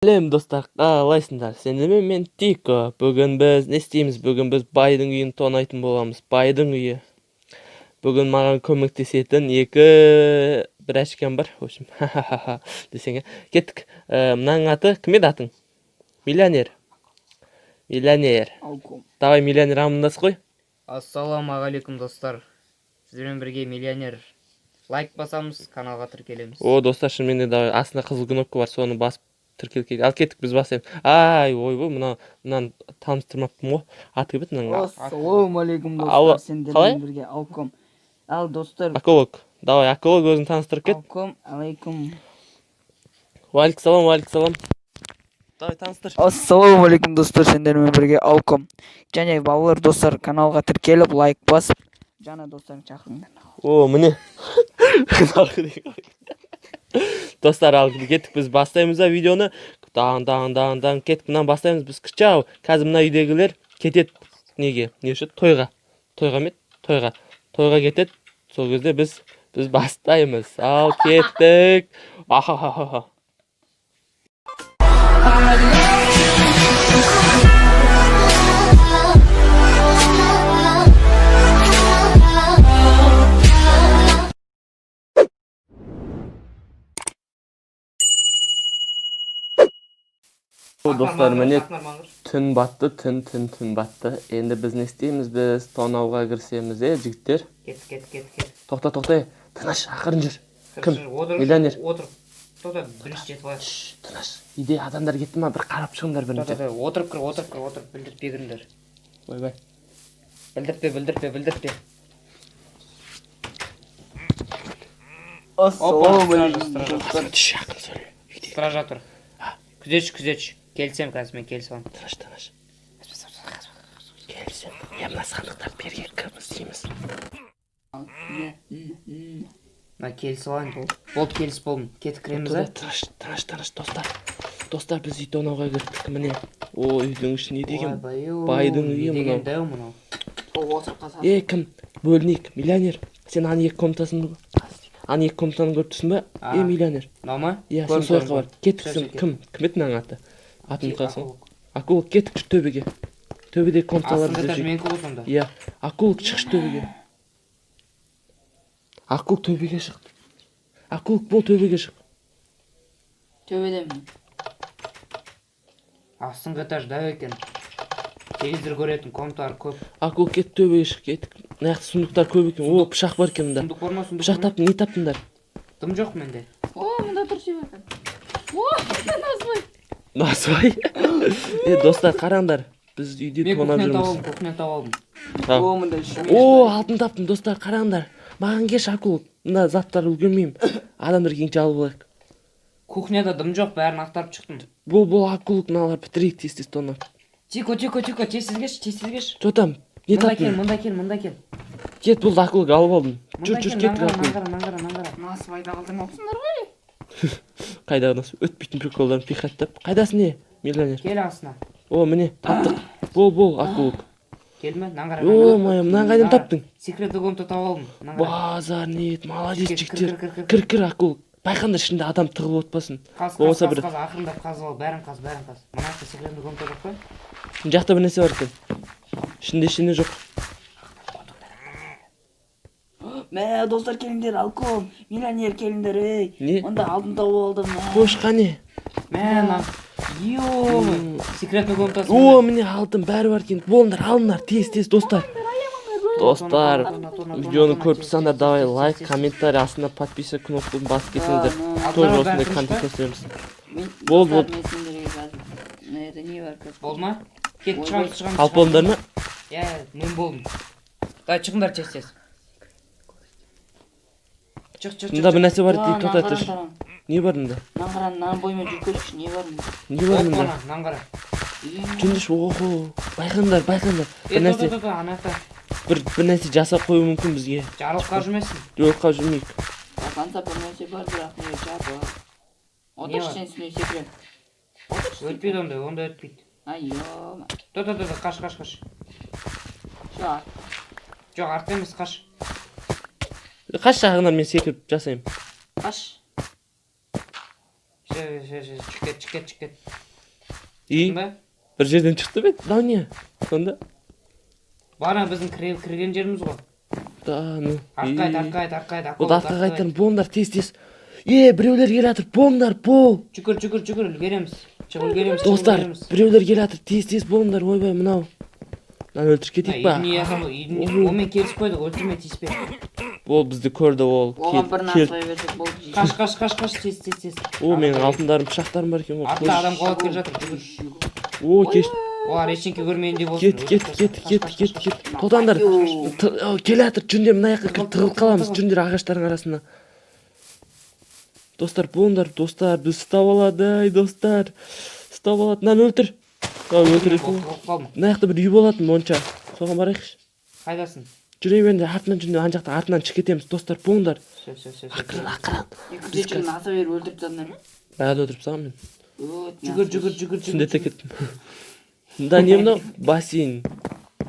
Сәлем, достар, қалайсыңдар? Сендермен мен, Тико. Бүгін біз не істейміз? Бүгін біз байдың үйін тонайтын боламыз. Байдың үйі. Бүгін маған көмектесетін екі бір әшкем бар. В общем, десең, иә. Кеттік. Мынаның аты кім еді, атың? Миллионер. Миллионер. Алком. Давай, миллионер, амандас қой. Ассалаумағалейкум, достар! Сіздермен бірге миллионер. Лайк басамыз, каналға тіркелеміз. О, достар, шынымен де, давай, астында қызыл кнопка бар, соны басып тіркеліп кет. Ал кеттік, біз басайық. Ай, ойбой, мына мынаны таныстырмаппын ғой. Аты кім еді мынаның? Ассалаумағалейкум, Алло, достар! қалай? Сендермен бірге Алком. Ал, достар, Аколог. Давай, аколог, өзің таныстырып кет. Алком, алейкум. Уағалейкум, уағалейкум. Давай, таныстыр. Ассалаумағалейкум, достар! Сендермен бірге Алком. Және балалар, достар, каналға тіркеліп, лайк басып, жаңа достарыңды шақырыңдар. О, міне. Достар, ал кеттік, біз бастаймыз да видеоны. Даң, даң, даң, даң, кеттік, мынаны бастаймыз біз. Чау. Қазір мына үйдегілер кетеді неге? Не үшін? Тойға. Тойға ма еді? Тойға. Тойға кетеді. Сол кезде біз бастаймыз. Ал кеттік. Ахахаха. О, достар, міне, түн батты, түн, түн, түн батты. Енді біз не істейміз? Біз тонауға кірісеміз, е, жігіттер? Кеттік, кеттік, кеттік, кеттік. Тоқта, тоқта, тыныш, ақырын жүр. Кім? Отырып. Миллионер. Отырып, тоқта, бірінші жетіп алайық. Шш, тыныш. Үйде адамдар кетті ма, бір қарап шығыңдар бірінші. Тоқта, отырып кір, отырып кір, отырып, білдіртпей кіріңдер. Ойбай. Білдіртпе, білдіртпе, білдіртпе. Ассалаумағалейкум, достар! Шш, ақырын сөйле. Үйде. Стража тұр, күзетші, күзетші. Келісемін, қазір мен келісіп аламын. Тыныш, тыныш. Келісем. Е, мына сандықтарды берге кіріп іздейміз. Мына келісіп алайын. Болды, болды, келісіп болдым. Кетіп кіреміз, Тоқта, а? Тыныш, тыныш, тыныш, достар. Достар, біз үй тонауға кірдік, міне. О, үйдің іші не деген? Ойбай, ой, Байдың үйі не деген мынау. дәу мынау. Отырып қалса. Е, кім? Бөлінейік. Миллионер. Сен ана екі комнатасын, ана екі комнатаны көріп тұрсың ба? А. Е, миллионер. Мынау ма? Иә, сен Көрдім, сол жаққа көрдім, бар. көрдім. Кеттік, Всё, сен всё, кім? Кім еді мынаның аты? Атын кеттік. ұмытқансың ғой. Акулог, кеттік төбеге. Төбедегі комнаталарды Астыңғы этаж іздеп. менікі ғой сонда. Иә, акулог, шықшы төбеге. Акулог, төбеге шық. Акулог, бол, төбеге шық. Төбедемін. Астыңғы этаж дәу екен, телевизор көретін комнаталар көп. Акулог, кет, төбеге шық, кеттік. Мына жақта сундуктар көп екен. О, пышақ бар екен мында. Сундук бар ма, сундук Пышақ бар ма? таптың, не таптыңдар? Дым жоқ менде. О, мында тұр себеп. О, насыбай. Насыбай. Е, достар, қараңдар. Біз үйде Мен тонап кухняны тауып жүрміз. алдым, кухняны тауып алдым. А. О, мында үш. О, алтын таптым, достар, қараңдар. Маған келші, акул. Мына заттарды үлгермеймін. Адамдар келгенше алып алайық. Кухняда дым жоқ, бәрін ақтарып шықтым. Бол, бол, акулог, мыналар бітірейік тез тез тонап. Тико, тико, тико, тез тез келші, тез тез келші. Че там? Не Мында кел, таптың? мында кел, мында кел. Кет, болды, акулог, алып алдым. Жүр, Мында жүр, кел, кеттік, мынаны қара, акулог. мынаны қара, мынаны қара, мынаны қара. Насыбайды алдың ау. Қайдағы нас өтпейтін приколдарын пихаттап. Қайдасың, не? Миллионер. Кел астына. О, міне, таптық. Бол, бол, акулог. Келме, мынаны қара. О, моя, мынаны қайдан таптың? Секретный комната тауып алдым. Мынаны қара. Базар нет, молодец, Кір, кір, жігіттер. кір, кір, кір. Кір, кір, акулог. Байқаңдар, ішінде адам тығылып отпасын. Қаз, қаз, Болмаса қаз, бір қаз, ақырындап қазып ал, бәрін қаз, бәрін қаз. Мына жақта секретный комната жоқ па? Мына жақта бір нәрсе бар екен. Ішінде ештеңе жоқ. Мә, достар, келіңдер, Алком, миллионер, келіңдер, ей. Не? Мында алтын тауып алдым. Мә. Қош, қане. Мә, мына. Ё, секретный комнатасы. О, міне, алтын бәрі бар екен. Болыңдар, алыңдар, тез, тез, достар. Достар, видеоны көріп тұрсаңдар, давай лайк, комментарий, астына подписка кнопкасын басып кетсеңіздер. Тоже осындай контент өсіреміз. Мен- Болды, достар, болды. мен сендерге қазір мына жерде не бар қазір? Болды ма? Кет, Ой, шығамыз, шығамыз. Алып болдыңдар ма? Иә, мен болдым. Давай, шығыңдар тез тез. Шық, шық, Мында шық. бір нәрсе бар Мына дейді, тоқта қара, тұршы. қара. Не бар мында? Мынаны қара, мынаның бойымен жүріп көрейікші, не бар мында? Не бар мында? Опа, мынаны қара. Түндіш, охо. Байқаңдар, байқаңдар. Е, Бір нәрсе, тоқта, тоқта, ана жақта. бір нәрсе жасап қоюы мүмкін бізге. Жарылып қалып жүрмесін. Жарылып қалып жүрмейік. Жақанса бір нәрсе бар, бірақ не жабық. Не Отыршы, бар? сен үстіне секірем. Отыршы. Өтпейді ондай, ондай өтпейді. Ай, ё. Тоқта, тоқта, қаш, қаш, қаш. Всё, Жоқ, артта емес, қаш. Қаш жағынан мен секіріп жасаймын. қаш. Все, Все, все, все, шығып кет, шығып кет, шығып кет. И Ба? бір жерден шықты бе мынау? Не сонда? Бағана біздің кірген жеріміз ғой. Да ну. Артқа айт, артқа айт, артқа айт. Болды, артқа қайтарым. Болыңдар, тез, тез. Е, біреулер келе жатыр, болыңдар, бол. Жүгір, жүгір, жүгір, үлгереміз. Шығып үлгереміз, шығып Достар, үлгереміз. біреулер келе жатыр, тез, тез болыңдар. Ойбай, мынау, мынаны өлтіріп кетейік па? Үйдің иесі ғой, үйдің. Ой. Онымен келісіп қойдық, өлтірме, тиіспе. Ол бізді көрді, ол. Оған бір насыбай берсек болды. Қаш, қаш, қаш, қаш, тез, тез, тез. О, менің алтындарым, пышақтарым бар екен ғой. Артта адам қуалап келе жатыр, жүгір. О, кеш. Олар ештеңке көрмегендей болсын. Кет, кет, кет, кет, кет, кет, тоқтаңдар. Келе жатыр, жүріңдер, мына жаққа кіріп тығылып қаламыз, жүріңдер ағаштардың арасына. Достар, болыңдар, достар, біз ұстап алады. Ай, достар, ұстап алады. Мынаны өлтір. Мынаны өлтіреді. Тығылып қалдым. Мына жақта бір үй болатын, монша, соған барайықшы. Қайдасың? Жүре беріңдер, артынан жүріңдер, ана жақта артынан шығып кетеміз. Достар, болыңдар. Все, все, все. Ақырын, ақырын. Екі жүз насыбай беріп өлтіріп тастадыңдар ма? Бәрі өлтіріп тастағанмын мен. Өт, Жүгір, жүгір, жүгір, жүгір. Сүндет кеттім. Мында не мынау? Бассейн.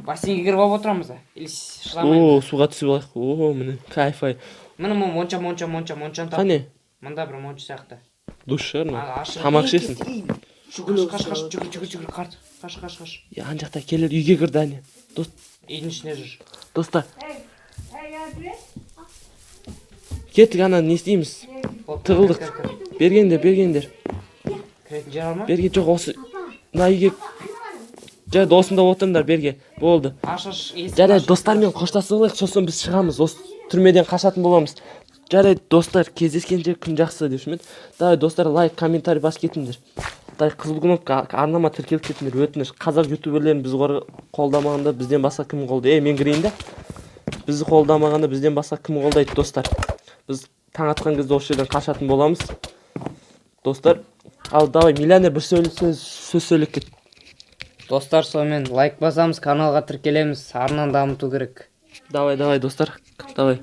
Бассейнге кіріп алып отырамыз а или шыдамаймыз? О, суға түсіп алайық. О, міне, кайф ай. Міне, мына монша, монша, монша, моншаны тап. Қане? Мында бір монша сияқты. Душ шығар мынау. А, ашық. Тамақ ішесің. Қаш, қаш, қаш, жүгір, жүгір, жүгір, қарт, қаш, қаш, қаш. Е, ана жақта келер, үйге кірді, әне. Дос. Үйдің ішінде жүр. Достар, кеттік. Ана не істейміз? Болды, Тығылдық. кір, кір, кір. Бергендер, бергендер. Кіретін жер бар ма? Берге жоқ, осы мына үйге. Жарайды, осында отырыңдар, берге болды. Аш, аш, есікті Жарайды, аш. достармен қоштасып алайық, сосын біз шығамыз, осы түрмеден қашатын боламыз. Жарайды, достар, кездескенше, күн жақсы деуші ме еді. Давай, достар, лайк, комментарий басып кетіңдер. Давай, қызыл кнопка, арнама тіркеліп кетіңдер, өтініш. Қазақ ютуберлерін біз қолдамағанда, бізден басқа кім қолдайды? Ей, мен кірейін да. Бізді қолдамағанда, бізден басқа кім қолдайды? Достар, біз таң атқан кезде осы жерден қашатын боламыз, достар. Ал давай, миллионер, бір сөз сөйлеп кет. Достар, сонымен лайк басамыз, каналға тіркелеміз, арнаны дамыту керек. Давай, давай, достар, давай.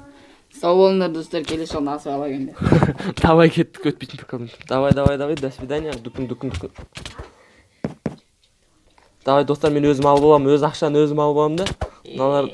Сау болыңдар, достар, келесі жолы насыбай ала келіңдер. Давай, кеттік, өтпейтін приколмен. Давай, давай, давай, до свидания. Дүкін, дүкін, дүкін. Давай, достар, мен өзім алып аламын, өз ақшаны өзім алып аламын да. Мыналар